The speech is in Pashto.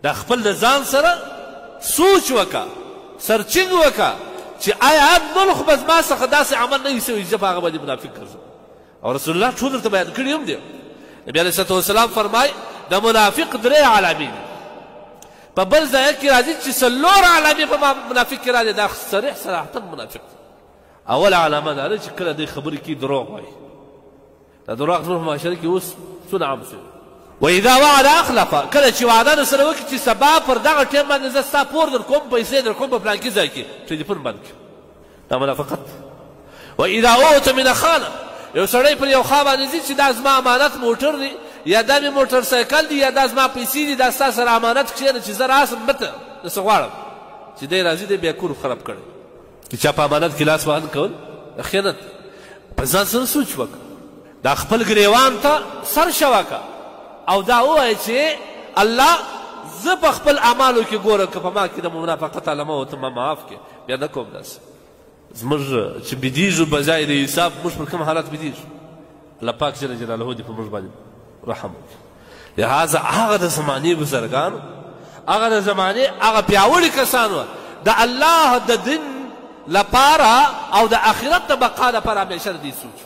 دا خپل د ځان سره سوچ وکړه، سرچنګ وکړه چې آیا نور خو به زما څخه داسې عمل نه وي سوی چې زه په هغه باندې منافق ګرځم. او رسول الله ټول درته بیان کړي هم دي. نبي علیه الصلاة والسلام فرمایي د منافق درې علامې دي. په بل ځای کې راځي چې څلور علامې په منافق کې راځي، دا صریح صراحتا منافق دی. اوله علامه دا ده چې کله دی خبرې کوي دروغ وایي. دا دروغ زموږ په معاشره کې اوس څونه عام شوي. واذا وعد اخلف، کله چې وعده در سره وکړي چې سبا پر دغه ټیم باندې زه ستا پور در کوم، پیسې در کوم په پلانکي ځای کې، ټلیفون بند کړي، دا منافقت. واذا اؤتمن خان، یو سړی پر یو خوا باندې ځي چې دا زما امانت موټر دی، یا دا مې موټر سایکل دی، یا دا زما پیسې دي، دا ستا سره امانت کښېنه چې زه راسم مته څه غواړم، چې دی راځي دی بیا کور خراب کړی. چې چا په امانت کې لاس وهل کول خیانت. په ځان سره سوچ وکړه، دا خپل ګریوان ته سر شوکه او دا ووایه چې الله زه په خپل اعمالو کې ګورم که په ما کې د منافقت علامه وه ته ما معاف کړې، بیا نه کوم داسې. زموږ چې بیدېږو په ځای د حساب موږ پر کوم حالت بیدېږو؟ الله پاک جل جلاله دې په موږ باندې رحم وکړي. لهذا هغه د زمانې بزرګانو، هغه د زمانې هغه پیاوړي کسان وه د الله د دین لپاره او د آخرت د بقا لپاره همیشه د دې سوچ.